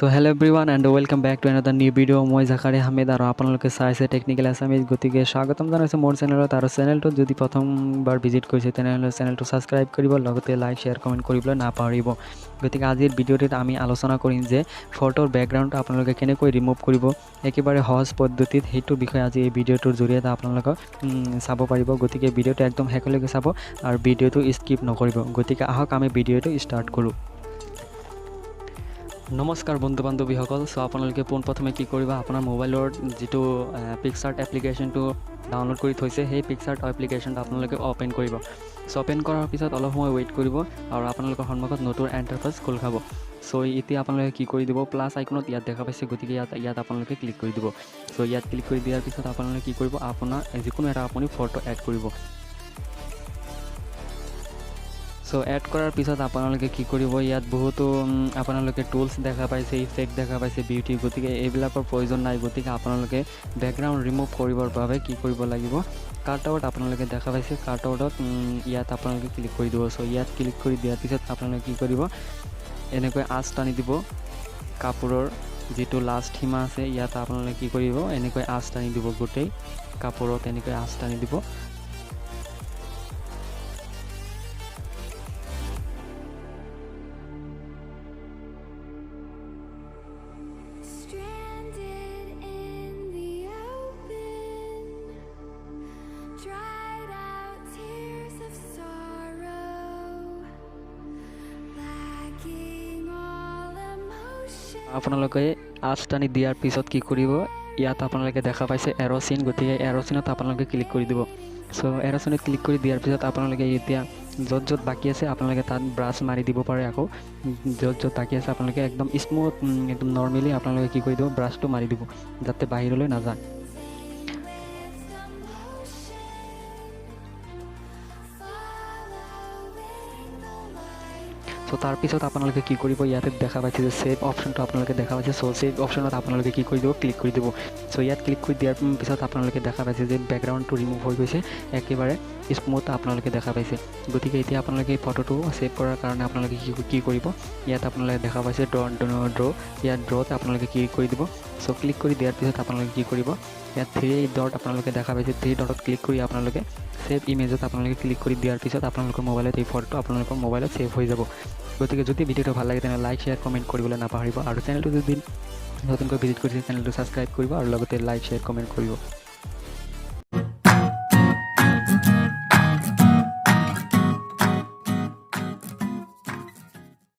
So hello everyone and welcome back to another new video. মই জাকাৰি আহমেদ আৰু আপোনালোকে চাইছে টেকনিকেল আছামিজ। গতিকে স্বাগতম জনাইছোঁ মোৰ চেনেলত। আৰু চেনেলটোত যদি প্ৰথমবাৰ ভিজিট কৰিছে তেনেহ'লে চেনেলটো ছাবস্ক্ৰাইব কৰিব, লগতে লাইক শ্বেয়াৰ কমেণ্ট কৰিবলৈ নাপাহৰিব। গতিকে আজিৰ ভিডিঅ'টোত আমি আলোচনা কৰিম যে ফটোৰ বেকগ্ৰাউণ্ডটো আপোনালোকে কেনেকৈ ৰিমুভ কৰিব একেবাৰে সহজ পদ্ধতিত, সেইটো বিষয়ে আজি এই ভিডিঅ'টোৰ জৰিয়তে আপোনালোকক চাব পাৰিব। গতিকে ভিডিঅ'টো একদম শেষলৈকে চাব আৰু ভিডিঅ'টো স্কিপ নকৰিব। গতিকে আহক আমি ভিডিঅ'টো ষ্টাৰ্ট কৰোঁ। নমস্কাৰ বন্ধু বান্ধৱীসকল। আপোনালোকে পোনপ্ৰথমে কি কৰিব, আপোনাৰ মোবাইলৰ যিটো পিক্সাৰ্ট এপ্লিকেশ্যনটো ডাউনলোড কৰি থৈছে সেই পিক্সাৰ্ট এপ্লিকেশ্যনটো আপোনালোকে অ'পেন কৰিব। অ'পেন কৰাৰ পিছত অলপ সময় ৱেইট কৰিব আৰু আপোনালোকৰ সন্মুখত নতুন এণ্টাৰফেচ খোল খাব। এতিয়া আপোনালোকে কি কৰি দিব, প্লাছ আইকনত ইয়াত দেখা পাইছে, গতিকে ইয়াত আপোনালোকে ক্লিক কৰি দিব। ইয়াত ক্লিক কৰি দিয়াৰ পিছত আপোনালোকে কি কৰিব, আপোনাৰ যিকোনো এটা আপুনি ফটো এড কৰিব। এড কৰাৰ পিছত আপোনালোকে কি কৰিব, ইয়াত বহুতো আপোনালোকে টুলছ দেখা পাইছে, ইফেক্ট দেখা পাইছে, বিউটি, গতিকে এইবিলাকৰ প্ৰয়োজন নাই। গতিকে আপোনালোকে বেকগ্ৰাউণ্ড ৰিমুভ কৰিবৰ বাবে কি কৰিব লাগিব, কাট আউট আপোনালোকে দেখা পাইছে, কাট আউটত ইয়াত আপোনালোকে ক্লিক কৰি দিব। ইয়াত ক্লিক কৰি দিয়াৰ পিছত আপোনালোকে কি কৰিব, এনেকৈ আঁচ টানি দিব। কাপোৰৰ যিটো লাষ্ট সীমা আছে ইয়াত আপোনালোকে কি কৰিব, এনেকৈ আঁচ টানি দিব, গোটেই কাপোৰত এনেকৈ আঁচ টানি দিব। Stranded in the open, dried out tears of sorrow, lacking all emotion. আপোনালোকে আঁচ টানি দিয়াৰ পিছত কি কৰিব, ইয়াত আপোনালোকে দেখা পাইছে এৰ' চিন, গতিকে এৰ' চিনত আপোনালোকে ক্লিক কৰি দিব। এৰ' চিনত ক্লিক কৰি দিয়াৰ পিছত আপোনালোকে এতিয়া য'ত য'ত বাকী আছে আপোনালোকে তাত ব্ৰাছ মাৰি দিব পাৰে। আকৌ য'ত য'ত বাকী আছে আপোনালোকে একদম স্মুথ, একদম নৰ্মেলি আপোনালোকে কি কৰি দিব, ব্ৰাছটো মাৰি দিব যাতে বাহিৰলৈ নাযায়। তাৰপিছত আপোনালোকে কি কৰিব, ইয়াতে দেখা পাইছে যে ছেভ অপশ্যনটো আপোনালোকে দেখা পাইছে। ছেভ অপশ্যনত আপোনালোকে কি কৰি দিব, ক্লিক কৰি দিব। ইয়াত ক্লিক কৰি দিয়াৰ পিছত আপোনালোকে দেখা পাইছে যে বেকগ্ৰাউণ্ডটো ৰিমুভ হৈ গৈছে, একেবাৰে স্মুথ আপোনালোকে দেখা পাইছে। গতিকে এতিয়া আপোনালোকে এই ফটোটো ছেভ কৰাৰ কাৰণে আপোনালোকে কি কৰিব, ইয়াত আপোনালোকে দেখা পাইছে ড্ৰ, ইয়াত ড্ৰত আপোনালোকে কি কৰি দিব। ক্লিক কৰি দিয়াৰ পিছত আপোনালোকে কি কৰিব, ইয়াত থ্ৰী ডট আপোনালোকে দেখা পাইছে, থ্ৰী ডটত ক্লিক কৰি আপোনালোকে ছেভ ইমেজত আপোনালোকে ক্লিক কৰি দিয়াৰ পিছত আপোনালোকৰ মোবাইলত এই ফটোটো আপোনালোকৰ মোবাইলত ছেভ হৈ যাব। গতিকে যদি ভিডিঅ'টো ভাল লাগে তেনেহ'লে লাইক শ্বেয়াৰ কমেণ্ট কৰিবলৈ নাপাহৰিব আৰু চেনেলটো যদি নতুনকৈ ভিজিট কৰিছে চেনেলটো ছাবস্ক্ৰাইব কৰিব আৰু লগতে লাইক শ্বেয়াৰ কমেণ্ট কৰিব।